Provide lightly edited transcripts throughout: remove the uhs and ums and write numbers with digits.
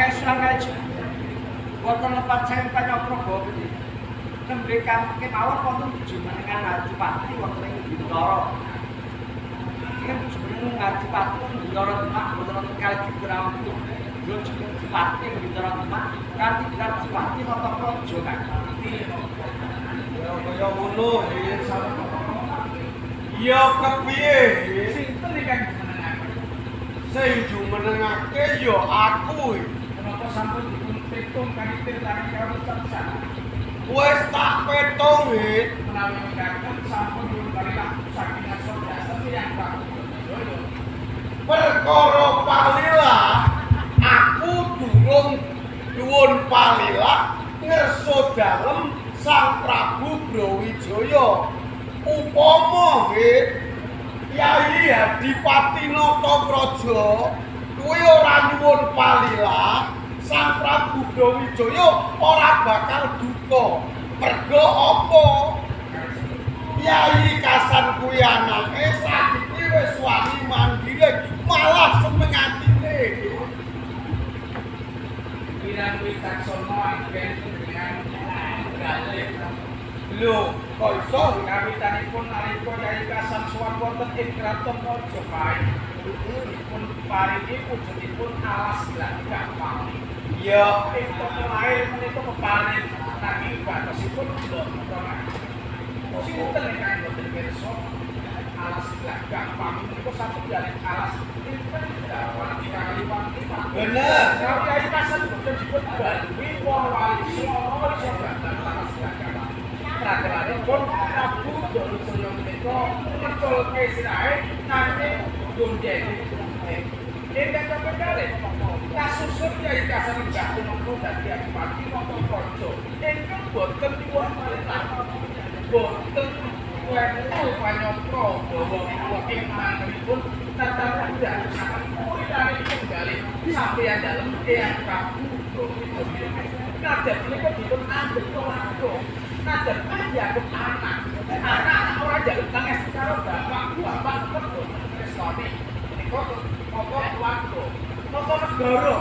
Kakang Sunan Kalijaga boten lepat saking Panyapraga punika. Nembe kemawon wonten jumenengan Adipati wonten ing Bintara. Ingkang jumeneng Adipati wonten Bintara Demak boten wonten kalih dipun Yo jeneng Dipati ing Bintara Demak kanthi gelar Dipati Natapraja Kang. Ya kaya ngono Ya kepiye? Sinten ingkang jumenengake? Sing jumenengake ya aku. Kenapa sampun dipun pitung kanthi tirtane kawit? Wis tak petung nggih. Menawi mekaten sampun dipun palilah saking ngarsa dasar Eyang Prabu Brawijaya. Perkara palilah aku durung nyuwun palilah ngersa dalem Sang Prabu Brawijaya. Upama nggih Kyai Adipati Natapraja kuwi ora nyuwun palilah, Sang Prabu Brawijaya ora bakal duka. Merga apa? Kyai Kasan kuwi anake saiki wis wani mandiri, malah seneng atine. Kirang wicaksana anggen dengan galih. Lho, kok iso? Kawitanipun nalika Kyai Kasan sowan wonten ing Kraton Majapahit, dipun paringi wujudipun alas glagah wangi. Ya, Ing toko lair menika peparing nanging batosipun boten. Sinten ingkang boten pirsa alas glagah wangi menika satunggaling alas ingkang dawan kaliwanti. Bener. Kyai Kasan boten dipun baluwi para wali songo iso badal alas glagah wangi. Prajaranipun Prabu Brawijaya menika ngeculke sirahe nanging gondheni. Ingkang kaping kalih kasusur Kyai Kasan lenggah tumengku dadi adipati Natapraja ingkang boten nyuwun palilah, boten wektu panyatra bawa ing mantenipun tataran dadosaken kuwilane tunggalih sampeyan dalem Eyang Prabu Brawijaya. Nadyan menika dipun anggep keluarga, nadyan dianggep anak. Anak ora njaluk pangestu karo bapak, bapak tetep boten tresnani. Menika moko keluarga, moko negara.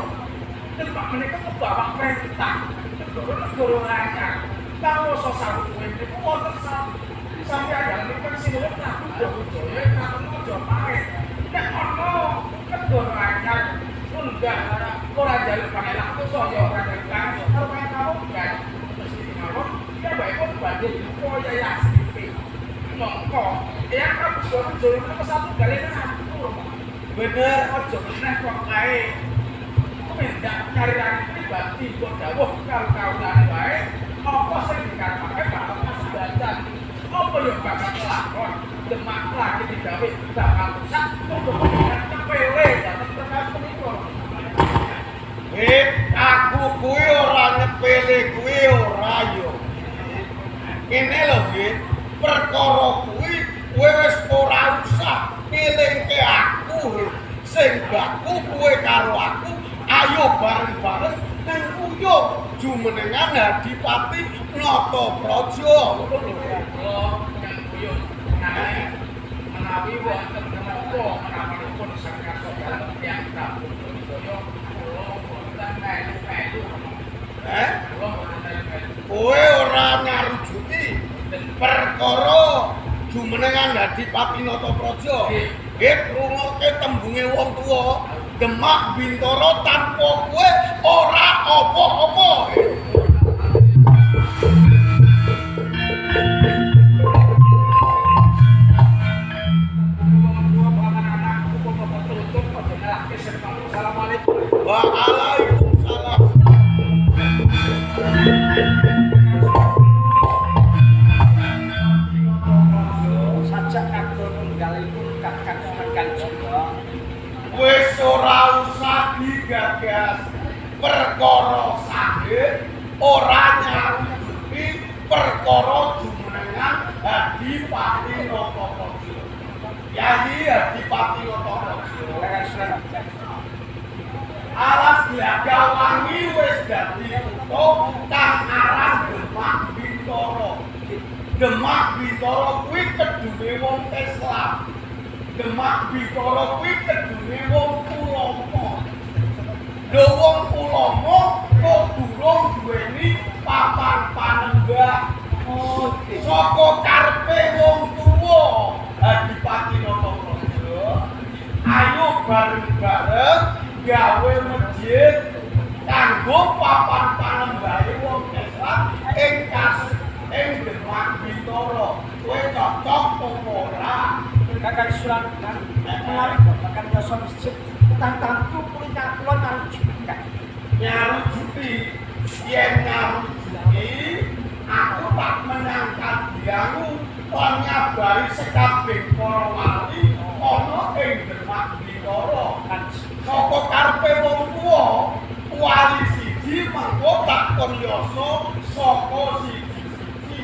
Tempat menika kebawa perintah, negara-negara anyar. Panguwasa sawetara niku wonten sampeyan dalem ingkang sinuwun Prabu Brawijaya ing Kraton Majapahit. Nek ana negara anyar munggah ora njaluk pangelah saya ora njaluk pangestu karo pamungkas. Mesti mawon piyambakipun badhe duka Yai Asripi. Mongko Eyang Prabu Brawijaya menika satunggaling ngatur. Bener. Aja meneh kok kae tumindak karirane pribadi mbok dawuh karo kawulane wae apa sing dikarepake bakal kasembadan. Apa ya bakal kelakon Demak lagi digawe bakal rusak muga-muga tepele dhateng perkawis punika. Aku kuwi ora nyepele kuwi ora yo. Ngene lho, Git. Perkara kuwi kowe wis ora usah ngelingke aku. Sing baku kowe karo aku, ayo bareng-bareng nang nguyuh jumenengan Adipati Natapraja. Kula kang nguyuh nanging menawi wonten menapa menawipun sang karsa dalem Eyang Prabu Brawijaya kula boten melu-melu. Eh? Kula boten melu-melu. Kowe ora ngarujuki perkara jumenengan Adipati Natapraja. Nggih, rungokke tembunge wong tuwa, Demak Bintara tanpa kowe ora apa-apa. Wong tuwa paman anak upama tutup aja nyalahke sing Assalamualaikum. Waalaikumsalam. Sajak kagun nunggalipun Kakang Sunan Kalijaga. Wis ora usah digagas. Perkara sahih ora nyarujuki perkara jumenengan Adipati Natapraja. Yayi Adipati Natapraja. Kakang Sunan Alas glagah wangi wis dadi kutha kang aran Demak Bintara. Demak Bintara kuwi kedune wong Islam. Demak Bintara kuwi kedune wong Tulama. Lho wong ulama kok durung duweni papan panembah. Oh, nggih. Saka karepe wong tuwa Adipati Natapraja, ayo bareng-bareng gawe masjid kanggo papan panembahe wong Islam ing kas ing Demak Bintara. Kowe cocok apa ora? Kakang Sunan menawi babagan yasa masjid tantantu kula kula nyarujuki. Nyarujuki, yen nyarujuki aku tak menyangka diangu lan nyabari sekabeh para wali ana ing Demak Bintara. Saka karepe wong tuwa, wali siji mengko tak kon yasa saka siji-siji.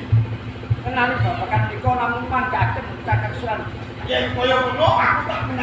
Menawi babagan menika namung manggaken Kakang Sunan. Yen kaya ngono aku tak menyang